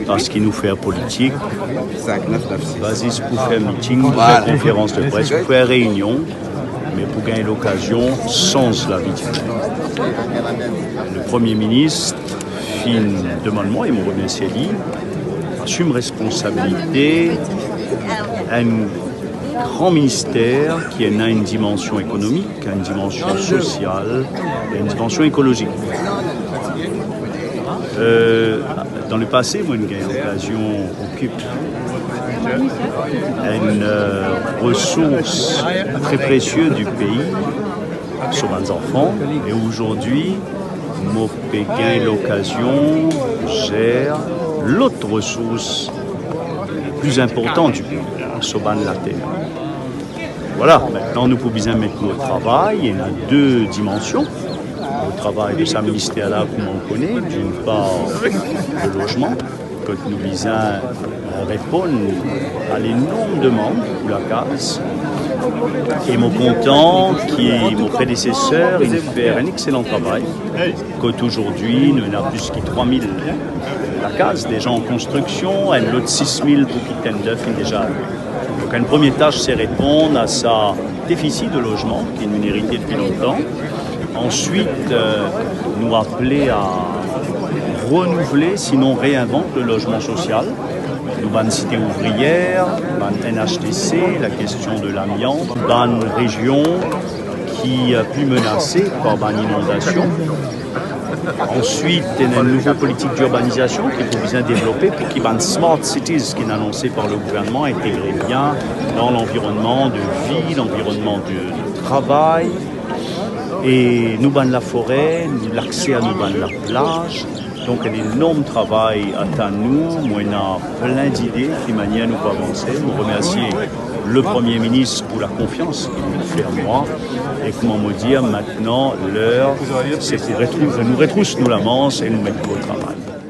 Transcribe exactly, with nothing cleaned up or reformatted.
Parski nou fer politik, pa zis pou fer miting, pou fer konferans de pres, pou fer reynion, me pou gagn lokazion sanz lavi dimoun. Le Premie Minis finn demann mwa, e mo remersie li, asim responsabilite enn gran minister ki ena enn dimansion ekonomik, enn dimansion sosial, enn dimansion ekolozik. Euh, dan le pase, mo inn gagn lokazion okip enn, euh, resours tre presie di pei, so bann zanfan, e ozordi, mo pe gagn lokazion zer lot resours pli inportan di pei, so bann later. Vwala, aster nou pou bizin met nou o travay, ena de dimansion o travay de sa minister la, kouma ou kone, dinn par le lozman, kot nou bizin, euh, reponn a lenorm demann pou lakaz. E mo kontan ki mo predeseser inn fer enn exelan travay, kot ozordi nou ena plis ki trwa mil lakaz deza an konstriksion, enn lot sis mil pou ki tender finn deza arive. Donk, enn premie tas, se reponn a sa defisi de lozman ki nou inn erite depi lontan. Answit, euh, nou apele a renouvle, sinon reinvant le lozman sosial. Nou bann site ouvriyer, bann N H T C, la kestion de lamian, bann rezion ki, euh, pli menase par bann inondasion. Answit, ena enn nouvo politik dirbanizasion ki pou bizin devlope pou ki bann smart cities ki inn anonse par le gouvernman integre bien dan lanvironnman de vi, lanvironnman de, de travay. E nou bann lafore, lakse a nou bann laplaz. Donk, enn enorm travay atann nou. Mo ena plin dide ki manier nou pou avanse. Mo remersie le Premie Minis pou la konfians ki li fer mwa. E kouma mo dir, aster, ler, se pou retrouv, nou retrous nou lamans e nou met nou o travay.